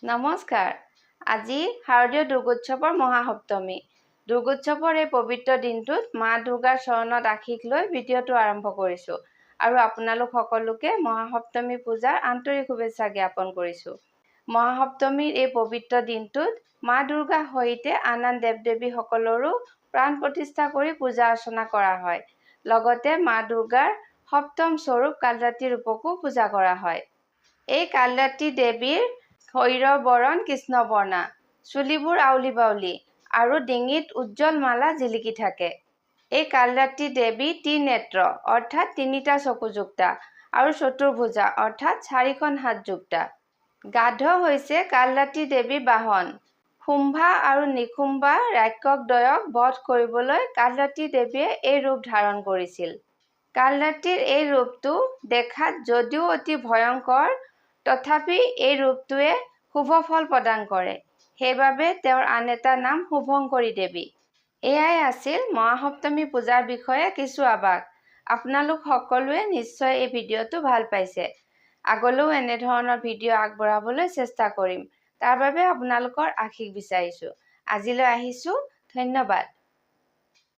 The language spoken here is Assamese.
নমস্কাৰ। আজি শাৰদীয় দুৰ্গোৎসৱৰ মহাসপ্তমী। দুৰ্গোৎসৱৰ এই পবিত্ৰ দিনটোত মা দুৰ্গাৰ চৰণত আশীষ লৈ ভিডিঅ'টো আৰম্ভ কৰিছোঁ আৰু আপোনালোক সকলোকে মহাসপ্তমী পূজাৰ আন্তৰিক শুভেচ্ছা জ্ঞাপন কৰিছোঁ। মহাসপ্তমীৰ এই পবিত্ৰ দিনটোত মা দুৰ্গা সহিতে আন আন দেৱ দেৱীসকলৰো প্ৰাণ প্ৰতিষ্ঠা কৰি পূজা অৰ্চনা কৰা হয়। লগতে মা দুৰ্গাৰ সপ্তম স্বৰূপ কালৰাত্ৰি ৰূপকো পূজা কৰা হয়। এই কালৰাত্ৰি দেৱীৰ শৰীৰৰ বৰণ কৃষ্ণবৰ্ণা, চুলিবোৰ আউলি বাউলি আৰু ডিঙিত উজ্জ্বল মালা জিলিকি থাকে। এই কালৰাত্ৰি দেৱী ত্ৰিনেত্ৰ অৰ্থাৎ তিনিটা চকুযুক্তা আৰু চতুৰ্ভুজা অৰ্থাৎ চাৰিখন হাতযুক্তা। গাধ হৈছে কালৰাত্ৰি দেৱীৰ বাহন। শুম্ভা আৰু নিশুম্ভা ৰাক্ষসদ্বয়ক বধ কৰিবলৈ কালৰাত্ৰি দেৱীয়ে এই ৰূপ ধাৰণ কৰিছিল। কালৰাত্ৰিৰ এই ৰূপটো দেখাত যদিও অতি ভয়ংকৰ, তথাপি এই ৰূপটোৱে শুভ ফল প্ৰদান কৰে। সেইবাবে তেওঁৰ আন এটা নাম শুভংকৰী দেৱী। এয়াই আছিল মহাসপ্তমী পূজাৰ বিষয়ে কিছু আভাস। আপোনালোক সকলোৱে নিশ্চয় এই ভিডিঅ'টো ভাল পাইছে। আগলৈও এনেধৰণৰ ভিডিঅ' আগবঢ়াবলৈ চেষ্টা কৰিম। তাৰ বাবে আপোনালোকৰ আশীষ বিচাৰিছোঁ। আজিলৈ আহিছোঁ, ধন্যবাদ।